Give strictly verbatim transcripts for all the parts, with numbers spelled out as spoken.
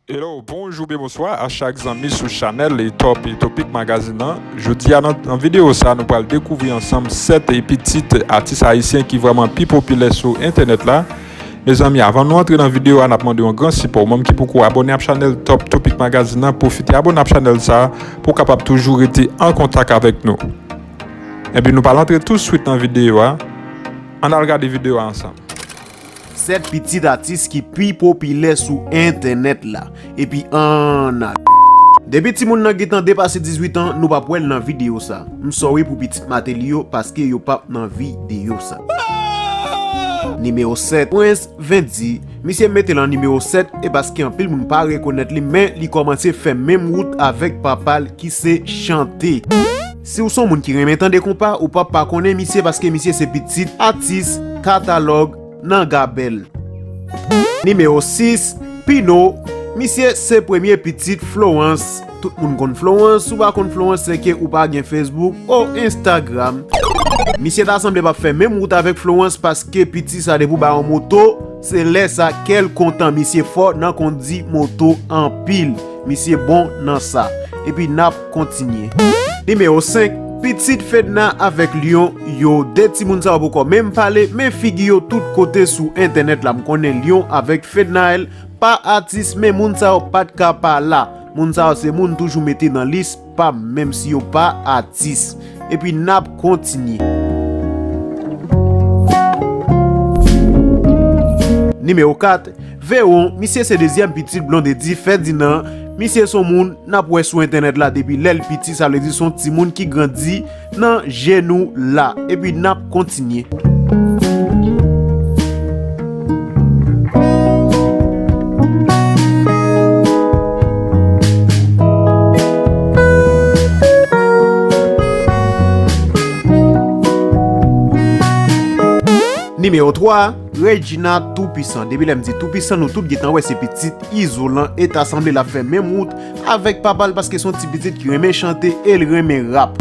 Hello, bonjou oubyen bonswa a chak zanmi sou chanèl e Top e Topic Magazine nan. Jodi a nan, nan videyo sa, nou pral dekouvri ansanm sèt e pitit atis ayisyen ki vrèman pi popilè sou entènèt la. Mezanmi, avan nou antre nan videyo a, n ap mande yon gran sipò. Ou menm ki poko abòne ap chanèl Top Topic Magazine nan, pwofite abòne ap chanèl sa pou w kapab toujou rete an kontak avèk nou. Enben, nou pral antre tou swit nan videyo a. Ann al gade videyo a ansanm. Sèt pitit atis ki pi popilè sou entènèt la. Epi ann al. Depi timoun nan gentan depase dizuit an, nou p ap wè l nan videyo sa. M sorry pou pitit Mateli yo paske yo p ap nan videyo sa. Nimewo sèt, Prince Vendy. Misye mete l an nimewo sèt e paske anpil moun pa rekonèt li, men li kòmanse fè menm wout avèk papa l ki se Chante. Si w se yon moun ki renmen tande konpa, ou p ap pa konnen misye paske misye se pitit atis Katalòg nan Gabèl. Nimewo sis, Pino. Misye se premye pitit Florence. Tout moun konn Florence, si w pa konn Florence, se ke ou pa gen Facebook o Instagram. Misye ta sanble p ap fè menm wout avèk Florence paske piti sa depi w ba yon moto, se lè sa kè l kontan. Misye fò nan kondi moto anpil. Misye bon nan sa. Epi n ap kontinye. Nimewo senk, pitit Fedna avèk Lyon yo. De timoun sa yo poko menm pale, men figi yo tout kote sou entènèt la. M konnen Lyon avèk Fednaelle pa atis, men moun sa yo pa t ka pa la. Moun sa yo se moun toujou mete nan lis pa m, menm si yo pa atis. Epi n ap kontinye. Nimewo kat, Veron, misye se dezyèm pitit Blondedy Ferdinand. Misye se yon moun n ap wè sou entènèt la depi lè l piti, sa vle di se yon timoun ki grandi nan je nou la. Epi n ap kontinye. Nimewo twa, Regina Toupisan. Depi lè m di Toupisan, nou tout gentan wè se pitit Izolan e ta sanble l ap fè menm wout avèk papa l paske se yon ti pitit ki renmen chante e l renmen rap.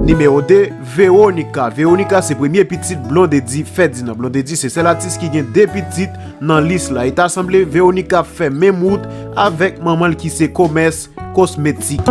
Nimewo de, Veronica. Veronica se premye pitit Blondedy Ferdinand. Blondedy se sèl atis ki gen de pitit nan lis la. E ta sanble Veronica ap fè menm wout avèk manman l ki se Commerce Cosmetics.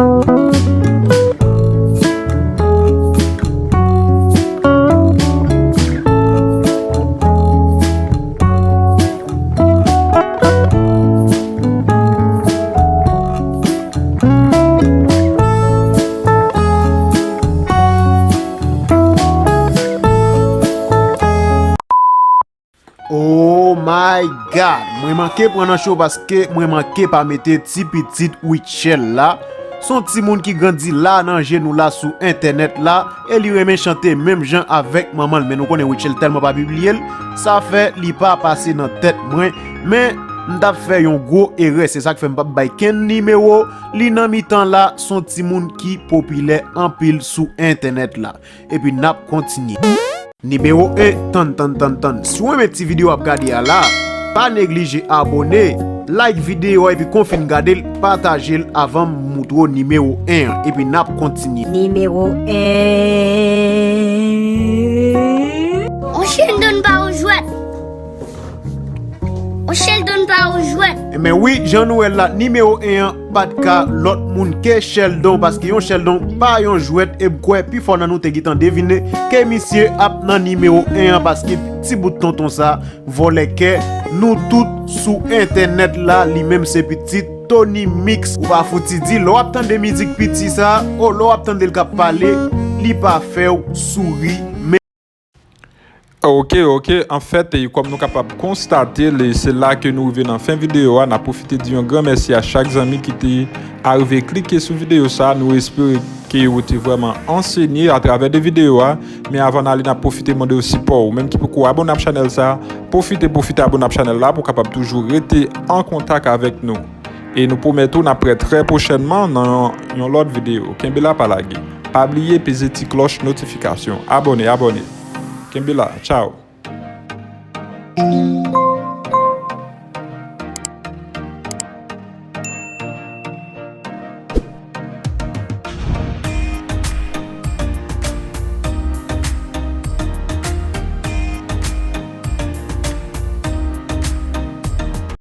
Oh my God! Mwen manke pran nan cho paske mwen manke pa mete ti pitit Rutshelle la. Se yon timoun ki grandi la nan je nou la sou entènèt la e li renmen chante menm jan avèk manman l. Men nou konnen Rutshelle tèlman pa pibliye l, sa fè li pa pase nan tèt mwen. Men m t ap fè yon gwo erè, se sa k fè m p ap bay kenn nimewo. Li nan mitan la, se yon timoun ki popilè anpil sou entènèt la. Epi n ap kontinye. Nimewo en, tann, tann, tann, tann. Si w renmen ti videyo w ap gade a la, pa neglije abòne, like videyo a epi kon w fin gade l, pataje l avan m moutre w nimewo en an. Epi n ap kontinye. Nimewo en. On Sheldon pa yon jwèt. On Sheldon pa yon jwèt. Ebyen wi, jan nou wè l la, nimewo en an pa t ka lòt moun ke Sheldon, paske yon Sheldon pa yon jwèt, e m kwè pifò nan nou te gentan devine ke misye ap nan nimewo en an, paske ti bout tonton sa vòlè kè nou tout sou entènèt la, li menm se pitit Tony Mix. Ou pa fouti di, lè w ap tande mizik piti sa, o lè w ap tande l k ap pale, li pa fè w souri, men. Ok, ok. Anfèt, e kòm nou kapab konstate l, e se la ke nou rive nan fen videyo a, n ap pwofite di yon gran mèsi a chak zanmi ki te arive klike sou videyo sa. Nou espere ke ou te vrèman ansenye atravè de videyo a. Men avan n ale, n ap pwofite mande w sipò w. Ou menm ki poko abòne ap chanèl sa, pwofite, pwofite abòne ap chanèl la pou w kapab toujou rete an kontak avèk nou. E nou pwomèt ou n ap prè trè pwochènman nan yon, yon lòt videyo. Kenbe la, pa lage. Pa bliye peze ti klòch notifikasyon. Abòne, abòne. Kenbe la. Tchao.